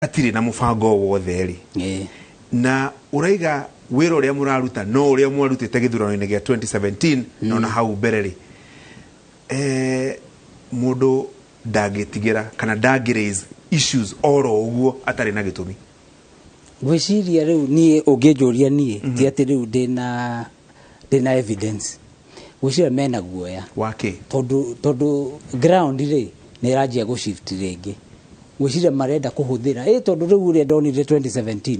Atirĩ na mũbango wothe rĩ, na ũraiga wĩra ũrĩa mũraruta no ũrĩa mwarutĩte gĩthurano-inĩ gĩa 2017 na ona hau mbere rĩ, mũndũ ndangĩtigĩra kana ndangĩ raise issues oro ũguo atarĩ na gĩtũmi. Ngwĩciria rĩu niĩ ũngĩnjũria niĩ, ti atĩ rĩu ndĩna evidence. Ngwĩciria mena guoya. Wake? Tondũ ground rĩ nĩ ĩranjia gũ shift rĩngĩ. Ngwĩciria marenda kũhũthĩra tondũ rĩu ũrĩa ndonire 2017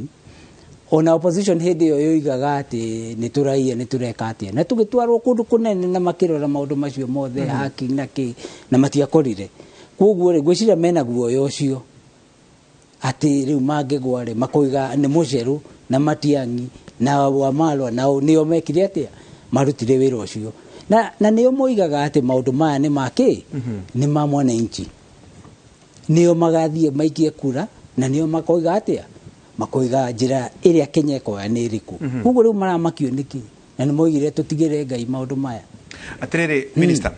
ona opposition hĩndĩ ĩyo yoigaga atĩ nĩ tũraiya, nĩ tũreka atĩa, na tũgĩtwarwo kũndũ kũnene na makĩrora maũndũ macio mothe, hacking na kĩ, na matiakorire. Koguo rĩ, ngwĩciria mena guoya ũcio atĩ rĩu mangĩgwa rĩ, makoiga nĩ Mũcerũ na Matiang'i na Wamalwa nao nĩo mekire atĩa, marutire wĩra ũcio, na nĩo moigaga atĩ maũndũ maya nĩ ma kĩ, nĩ ma mwananchi, nĩo magathiĩ maikie kura na nĩo makoiga atĩa, makoiga njĩra ĩrĩa Kenya ĩkoya nĩ ĩrĩkũ. Koguo rĩu maramakio nĩkĩ, na nĩ moigire tũtigĩre Ngai maũndũ maya. Atĩrĩrĩ minister,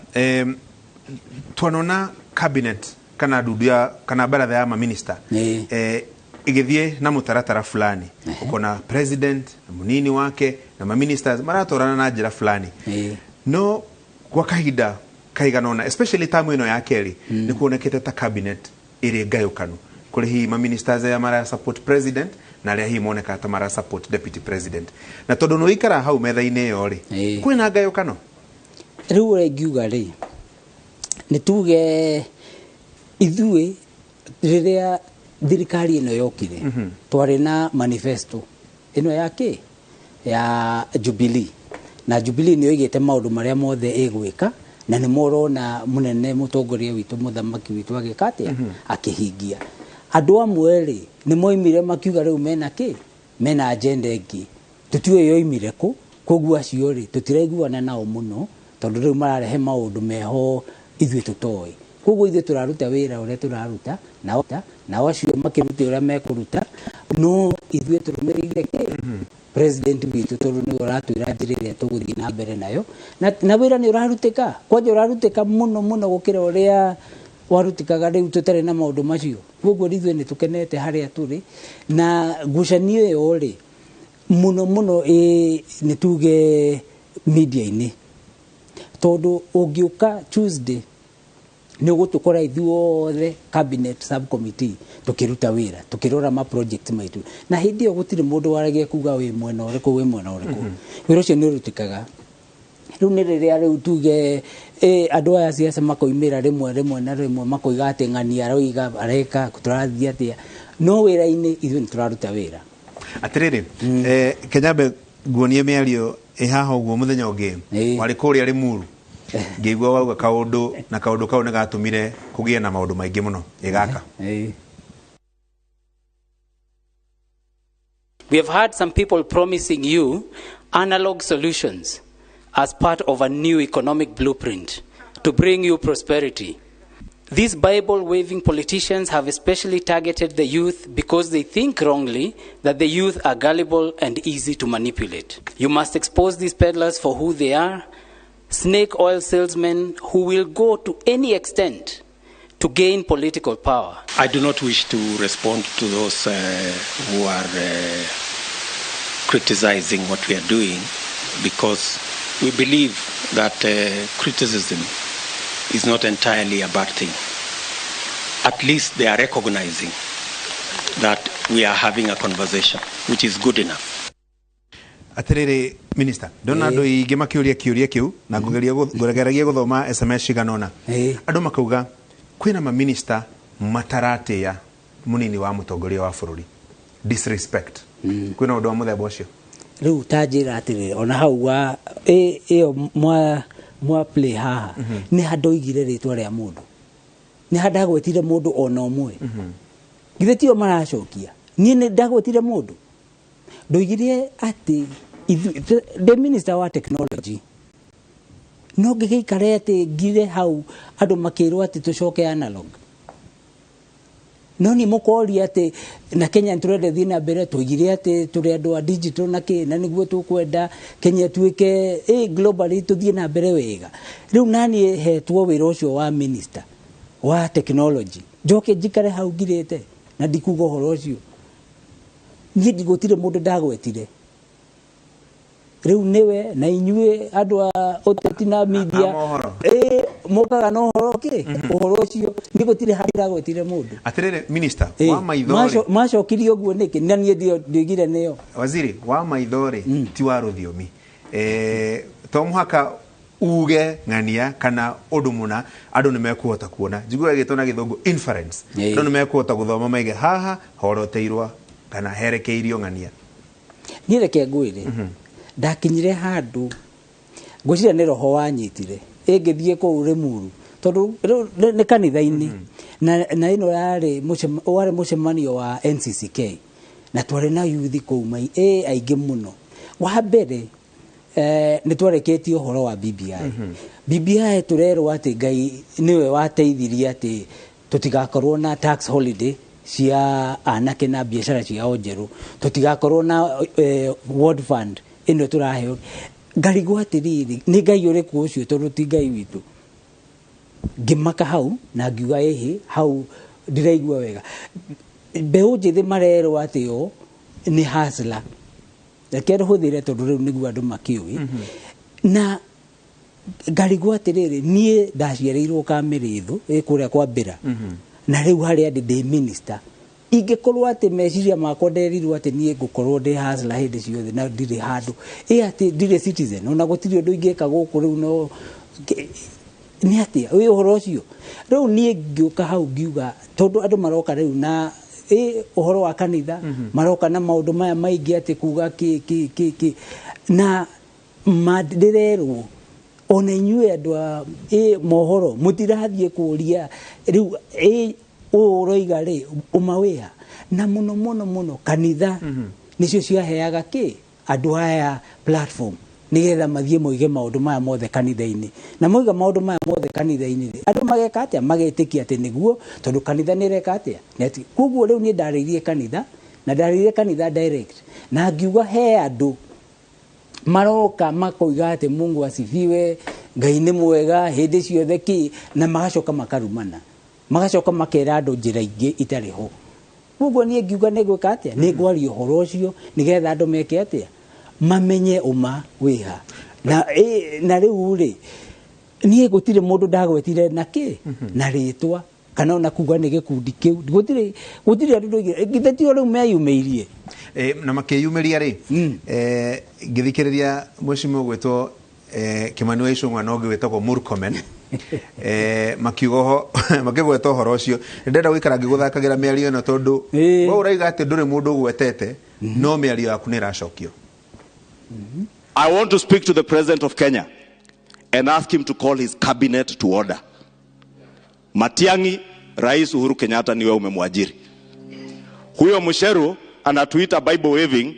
twanona cabinet kana ndundu ya kana baratha ya maminista ĩgĩthiĩ na mũtaratara fulani, ũkona president na mũnini wake na maministers maratwarana na njĩra fulani, no kwa kahinda kaigana ũna, especially tamu ĩno ya kerĩ, nĩ kuonekete ta cabinet ĩrĩ ngayũkanu. Kũrĩ hihi maministers arĩa mara support president na arĩa hihi monekaga ta mara support deputy president, na tondũ nĩ ũikara hau metha-inĩ ĩyo rĩ, kwĩna ngayũkano? Rĩu ũrĩa ingiuga rĩ, nĩ tuge ithuĩ rĩrĩa thirikari ĩno yokire, twarĩ na manifesto ĩno ya kĩ, ya Jubilee, na Jubilee nĩ yoigĩte maũndũ marĩa mothe ĩgwĩka, na nĩ morona mũnene mũtongoria witũ mũthamaki witũ agĩka atĩa, akĩhingia. Andũ amwe rĩ nĩ moimire makiuga rĩu mena kĩ, mena agenda ĩngĩ, tũtiũĩ yoimire kũ. Koguo acio rĩ tũtiraiguana nao mũno, tondũ rĩu mararehe maũndũ meho ithuĩ tũtoĩ. Koguo ithuĩ tũraruta wĩra ũrĩa tũraruta, nao acio makĩrute ũrĩa mekũruta, no ithuĩ tũrũmĩrĩire kĩ, president witũ, tondũ nĩwe ũratwĩra njĩra ĩrĩa tũgũthiĩ na mbere nayo, na wĩra nĩ ũrarutĩka, kwanja ũrarutĩka mũno mũno gũkĩra ũrĩa warutĩkaga rĩu tũtarĩ na maũndũ macio. Koguo ithuĩ nĩ tũkenete harĩa tũrĩ, na ngucanio ĩyo rĩ mũno mũno nĩ tuge media-inĩ, tondũ ũngĩũka Tuesday nĩ ũgũtũkora ithuothe cabinet subcommittee tũkĩruta wĩra, tũkĩrora ma project maitũ, na hĩndĩ ĩyo gũtirĩ mũndũ waragia kuga wĩ mwena ũrĩkũ, wĩ mwena ũrĩkũ. Wĩra ũcio nĩ ũrutĩkaga. Rĩu nĩ rĩrĩa rĩu tuge andũ aya siasa makoimĩra rĩmwe rĩmwe na rĩmwe makoiga atĩ ng'ani aroiga areka tũrathiĩ atĩa, no wĩra-inĩ ithuĩ nĩ tũraruta wĩra. Atĩrĩrĩ, Kenyambe nguonie mĩario ĩ haha ũguo mũthenya ũngĩ warĩ kũrĩa Limuru, ngĩigua wauga kaũndũ, na kaũndũ kau nĩ gatũmire kũgĩe na maũndũ maingĩ mũno ĩgaka. We have had some people promising you analog solutions as part of a new economic blueprint to bring you prosperity. These Bible-waving politicians have especially targeted the youth because they think wrongly that the youth are gullible and easy to manipulate. You must expose these peddlers for who they are, snake oil salesmen who will go to any extent to gain political power. I do not wish to respond to those who are criticizing what we are doing, because we believe that criticism is not entirely a bad thing. At least they are recognizing that we are having a conversation, which is good enough. Atĩrĩrĩ minister, ndona andũ aingĩ makĩũria kĩũria kĩu na ngũgeragia gũthoma SMS cigana ũna. Andũ makauga kwĩna maminista mataratĩĩa mũnini wa mũtongoria wa bũrũri, disrespect. Kwĩna ũndũ wa mũthemba ũcio? Rĩu ta njĩra atĩrĩrĩ, ona hau wa ĩyo mwa play haha, nĩ ha ndoigire rĩtwa rĩa mũndũ, nĩ ha ndagwetire mũndũ ona ũmwe? Githĩ tio maracokia? Niĩ nĩ ndagwetire mũndũ? Ndoigire atĩ the minister wa technology, no ngĩgĩikare atĩ ngire hau andũ makĩrwo atĩ tũcoke analog. No ni mũkoria atĩ na Kenya nĩtũrenda thiĩ na mbere, tũigire atĩ tũrĩ andũ a digital na kĩ, na nĩguo tũkwenda Kenya tuĩke globally tũthiĩ na mbere wega. Rĩu naniĩ hetwo wĩra ũcio wa minister wa technology, njoke njikare hau ngirĩte. Na ndikuga ũhoro ũcio. Niĩ ndigũtirĩ mũndũ ndagwetire. Rĩu nĩwe na inyuĩ andũ a ũteti na media mokaga na ũhoro kĩ ũhoro ũcio niĩ gũtirĩ handũ ndagwetire mũndũ. Atĩrĩrĩ minister, wa maitho rĩ macokirie ũguo nĩkĩ? Na niĩ ndioigire nĩo. Waziri, wa maitho rĩ ti wa rũthiomi. To mũhaka uge ng'ania kana ũndũ mũna andũ nĩ mekũhota kuona. Njiguaga ĩgĩtwo na gĩthũngũ inference. Andũ nĩ mekũhota gũthoma maige haha horoteirwo kana herekeirio ng'ania. Niĩ reke ngwĩre, ndakinyire handũ ngwĩciria nĩ roho wanyitire ĩngĩthiĩ kũu Limuru tondũ nĩ kanitha-inĩ na ĩno yarĩ warĩ mũcemanio wa NCCK na twarĩ na youth kũu aingĩ mũno. Wa mbere nĩ twareketie ũhoro wa BBI. BBI tũrerwo atĩ Ngai nĩwe wateithirie atĩ tũtigakorwo na tax holiday cia anake na biacara ciao njerũ, tũtigakorwo na World Fund ĩno tũraheo. Ngarigwo atĩrĩrĩ, nĩ Ngai ũrĩkũ ũcio tondũ ti Ngai witũ. Ngĩmaka hau na ngiuga ĩhĩ hau ndiraigua wega. Mbeũ njĩthĩ marerwo atĩ o nĩ hustler. Reke hũthĩre tondũ rĩu nĩguo andũ makĩũĩ. Na ngarigwo atĩrĩrĩ, niĩ ndaciarĩirwo Kamĩrĩthũ ĩ kũrĩa kwa Mbĩra. Na rĩu harĩa ndĩ minister. Ingĩkorwo atĩ meciria makwa nderirwo atĩ niĩ ngũkorwo ndĩ hustler hĩndĩ ciothe na ndirĩ handũ, ĩ atĩ ndirĩ citizen ona gũtirĩ ũndũ ingĩka gũkũ rĩu no nĩ atĩa wĩ ũhoro ũcio. Rĩu niĩ ngĩũka hau ngiuga tondũ andũ maroka rĩu na ũhoro wa kanitha, maroka na maũndũ maya maingĩ atĩ kuga kĩ kĩ kĩ kĩ na ndĩrerwo ona inyuĩ andũ a mohoro mũtirathiĩ kũria rĩu ũũ ũroiga rĩ ũmawĩha. Na mũno mũno mũno kanitha nĩcio ciaheaga kĩ andũ aya platform nĩgetha mathiĩ moige maũndũ maya mothe kanitha-inĩ. Na moiga maũndũ maya mothe kanitha-inĩ rĩ, andũ mageka atĩa? Magetĩkia atĩ nĩguo tondũ kanitha nĩ ĩreka atĩa? Koguo rĩu niĩ ndarĩirie kanitha na ndarĩirie kanitha direct na ngiuga he andũ maroka makoiga atĩ Mungu asifiwe, Ngai nĩ mwega hĩndĩ ciothe kĩ, na magacoka makarumana, magacoka makera andũ njĩra ingĩ itarĩ ho. Koguo niĩ ngiuga nĩ gwĩka atĩa? Nĩ ngwaria ũhoro ũcio nĩgetha andũ meke atĩa? Mamenye ũma wĩha. Na rĩu rĩ niĩ gũtirĩ mũndũ ndagwetire na kĩ na rĩtwa kana ona kuga nĩ gĩkundi kĩu, gũtirĩ andũ ndoigire githĩ ti o rĩu meyumĩirie na makĩyumĩria rĩ. Ngĩthikĩrĩria mheshimiwa gwĩtwo Kimani wa Ichung'wa na ũngĩ wĩtagwo Murkomen makiuga makĩgweta ũhoro ũcio. Ndĩrenda gũikara ngĩgũthakagĩra mĩario ĩno tondũ we ũraiga atĩ ndũrĩ mũndũ ũgwetete no mĩario yaku nĩ ĩracokio. I want to speak to the President of Kenya and ask him to call his cabinet to order. Matiang'i, Rais Uhuru Kenyatta ni wewe umemwajiri. Huyo Musheru anatuita Bible waving,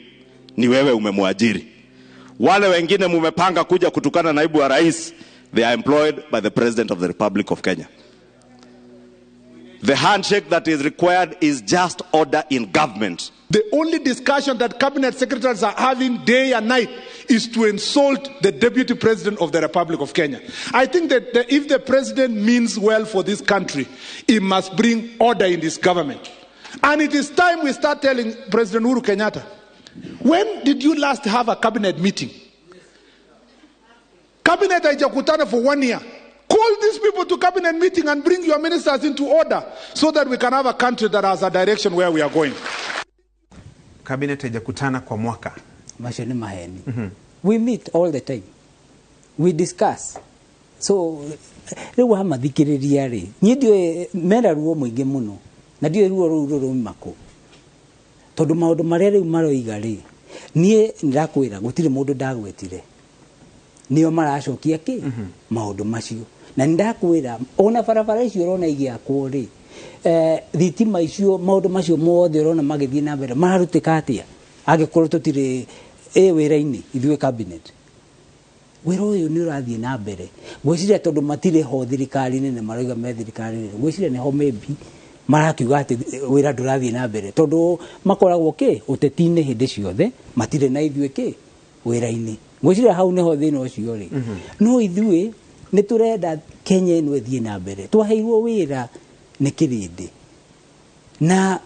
ni wewe umemwajiri. Wale wengine mumepanga kuja kutukana naibu wa rais, they are employed by the President of the Republic of Kenya. The handshake that is required is just order in government. The only discussion that cabinet secretaries are having day and night is to insult the Deputy President of the Republic of Kenya. I think that if the president means well for this country, he must bring order in this government. And it is time we start telling President Uhuru Kenyatta, when did you last have a cabinet meeting? Cabinet haijakutana for 1 year. Call these people to cabinet meeting and bring your ministers into order so that we can have a country that has a direction where we are going. Cabinet haijakutana kwa mwaka. Macio nĩ maheni. We meet all the time. We discuss. So rĩu wamathikĩrĩria rĩ, niĩ ndiũĩ mena ruo mũingĩ mũno na ndiũĩ ruo rũu rũrauma kũ. Tondũ maũndũ marĩa rĩu maroiga rĩ, niĩ nĩndakwĩra gũtirĩ mũndũ ndagwetire. Nĩo maracokia kĩ maũndũ macio. Na nĩndakwĩra ona barabara icio ũrona igĩakwo rĩ, thitima icio maũndũ macio mothe ũrona magĩthiĩ na mbere mararutĩka atĩa angĩkorwo tũtirĩ wĩra-inĩ ithuĩ cabinet. Wĩra ũyũ nĩ ũrathiĩ na mbere. Ngwĩciria tondũ matirĩ ho thirikari-inĩ na maroiga me thirikari-inĩ, ngwĩciria nĩho maybe marakiuga atĩ wĩra ndũrathiĩ na mbere tondũ makoragwo kĩ ũteti-inĩ hĩndĩ ciothe, matirĩ na ithuĩ kĩ wĩra-inĩ. Ngwĩciria hau nĩho thĩna ũcio rĩ. No ithuĩ nĩ tũrenda Kenya ĩno ĩthiĩ na mbere. Twaheirwo wĩra nĩ kĩrĩndĩ na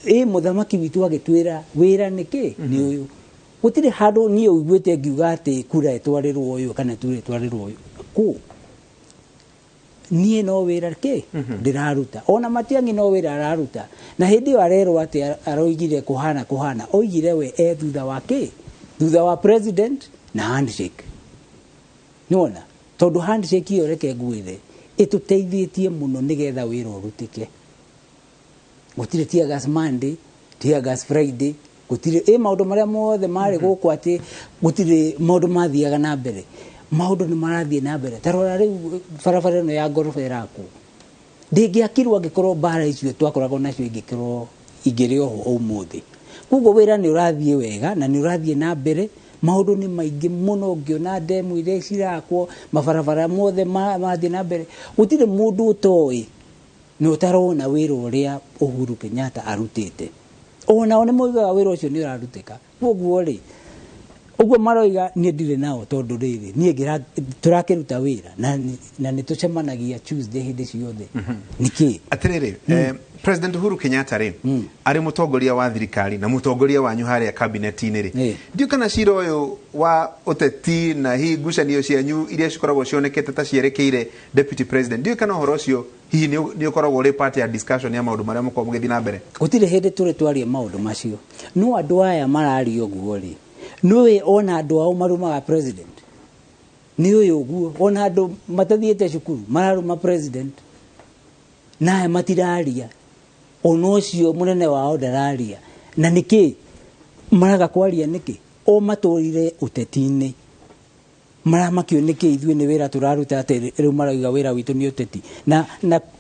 Ĩ mũthamaki witũ agĩtwĩra wĩra nĩkĩ nĩ ũyũ. Gũtirĩ handũ niĩ ũiguĩte ngiuga atĩ kura ĩtwarĩrwo ũyũ kana kura ĩtwarĩrwo ũyũ. Kũ niĩ no wĩra kĩ ndĩraruta, ona Matiang'i no wĩra araruta. Na hĩndĩ ĩyo arerwo atĩ aroigire kũhana kũhana, oigire we e thutha wa kĩ, thutha wa president na handshake. Nĩwona, tondũ handshake ĩyo, reke ngwĩre, ĩtũteithĩtie mũno nĩgetha wĩra ũrutĩke. Gũtirĩ tear gas Monday, tear gas Friday, gũtirĩ ĩ maũndũ marĩa mothe marĩ gũkũ atĩ gũtirĩ maũndũ mathiaga na mbere. Maũndũ nĩ marathiĩ na mbere. Ta rora rĩu barabara ĩno ya ngoroba ĩrakwo, ndĩngĩakirwo angĩkorwo mbara icio twakoragwo nacio ingĩkorwo ingĩrĩ oho ũmũthĩ. Koguo wĩra nĩ ũrathiĩ wega na nĩ ũrathiĩ na mbere. Maũndũ nĩ maingĩ mũno, ngĩona ndemu iria cirakwo, mabarabara mothe marathiĩ na mbere. Gũtirĩ mũndũ ũtoĩ na ũtarona wĩra ũrĩa Uhuru Kenyatta arutĩte. Onao nĩ moigaga wĩra ũcio nĩ ũrarutĩka. Koguo rĩ, ũguo maroiga niĩ ndirĩ nao, tondũ rĩrĩ niĩ tũrakĩruta wĩra na nĩ tũcemanagia Tuesday hĩndĩ ciothe. Nĩkĩ? Atirĩrĩ, President Uhuru Kenyatta rĩ, arĩ mũtongoria wa thirikari na mũtongoria wanyu harĩa kabineti-inĩ rĩ, ndiũ kana cira ũyũ wa ũteti na hihi ngucanio cianyu iria cikoragwo cionekete ta cierekeire deputy president, ndiũ kana ũhoro ũcio hihi nĩ ũkoragwo ũrĩ part ya discussion ya maũndũ marĩa mũkoragwo mũgĩthiĩ na mbere? Gũtirĩ hĩndĩ tũrĩ twaria maũndũ macio. No andũ aya mararia ũguo rĩ, nĩũĩ ona andũ ao marumaga president, nĩ ũyũ ũguo ona andũ matathiĩte cukuru mararuma president, na aya matiraria, ona ũcio mũnene wao ndararia. Na nĩkĩ maraga kwaria? Nĩkĩ o matũrire ũteti-inĩ maramakio? Nĩkĩ ithuĩ nĩ wĩra tũraruta, atĩ rĩu marauga wĩra witũ nĩ ũteti? Na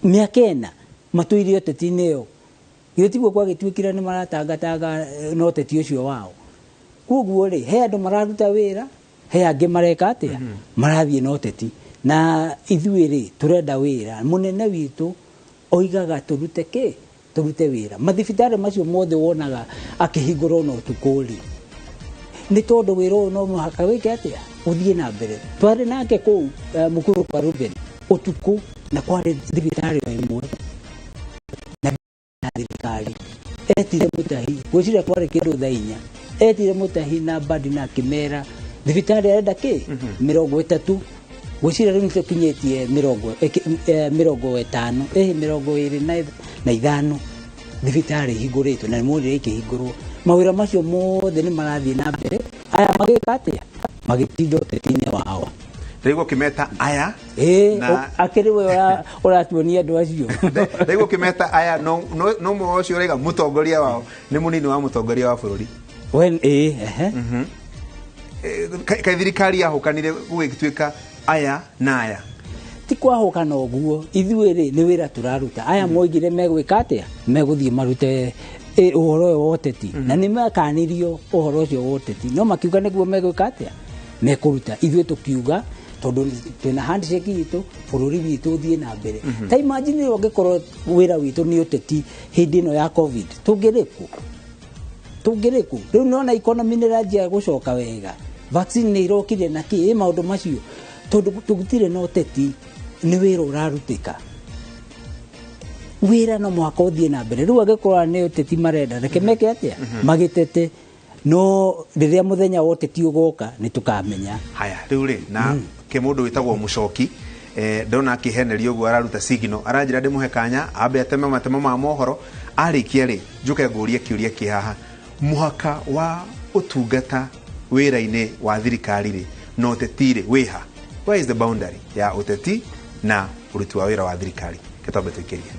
mĩaka 4 matũire ũteti-inĩ ĩyo, githĩ tiguo kwagĩtuĩkire nĩ maratangatanga na ũteti ũcio wao? Koguo rĩ, he andũ mararuta wĩra, he angĩ mareka atĩa, marathiĩ na ũteti. Na ithuĩ rĩ, tũrenda wĩra. Mũnene witũ oigaga tũrute kĩ, tũrute wĩra. Mathibitarĩ macio mothe wonaga akĩhingũrwo na ũtukũ rĩ, nĩ tondũ wĩra ũyũ no mũhaka wĩke atĩa, ũthiĩ na mbere. Twarĩ nake kũu Mukuru kwa Ruben ũtukũ, na kwarĩ thibitarĩ o ĩmwe na thirikari etire Mutahi, gwĩciria kwarĩ kĩndũ thaa 4, etire Mutahi na Mbadi na akĩmera thibitarĩ arenda kĩ 30. Gwĩciria rĩu nĩtũkinyĩtie 50, 25 thibitarĩ ihingũrĩtwo, na nĩmuonire ikĩhingũrwo. Mawĩra macio mothe nĩ marathiĩ na mbere, aya magĩka atĩa, magĩtinda ũteti-inĩ wao. Ndaigua ũkĩmeta aya. Akĩrĩ we ũratuonia andũ acio. Ndaigua ũkĩmeta aya, no mũhoro ũcio ũraiga mũtongoria wao nĩ mũnini wa mũtongoria wa bũrũri. Ĩ, ehe. Kaĩ thirikari yahũkanire gũgĩtuĩka aya na aya? Ti kwahũkana ũguo. Ithuĩ rĩ, nĩ wĩra tũraruta. Aya moigire megwĩka atĩa, megũthiĩ marute ũhoro ũyũ wa ũteti, na nĩ makanirio ũhoro ũcio wa ũteti, no makiuga nĩguo megwĩka atĩa, mekũruta. Ithuĩ tũkiuga tondũ twĩna handshake itũ, bũrũri witũ ũthiĩ na mbere. Ta imagine rĩu angĩkorwo wĩra witũ nĩ ũteti hĩndĩ ĩno ya COVID, tũngĩrĩ kũ? Tũngĩrĩ kũ rĩu? Nona economy nĩ ĩranjia gũcoka wega, vaccine nĩ irokire na kĩ, ĩ maũndũ macio, tondũ tũtirĩ na ũteti, nĩ wĩra ũrarutĩka. Wĩra no mũhaka ũthiĩ na mbere. Rĩu angĩkorwo nĩ ũteti marenda, reke meke atĩa, magĩtete. No rĩrĩa mũthenya wa ũteti ũgoka, nĩ tũkamenya. Haya, rĩu rĩ, na kĩmũndũ wĩtagwo Mũcoki, ndona akĩhenerio ũguo araruta signal, aranjĩra ndĩmũhe kanya ambe ateme matemo ma mohoro. Arĩkia rĩ, njũke ngũrie kĩũria kĩ haha: mũhaka wa ũtungata wĩra-inĩ wa thirikari rĩ na ũteti rĩ wĩha? Where is the boundary ya ũteti na ũruti wa wĩra wa thirikari? Kĩtwambe tũikĩrie.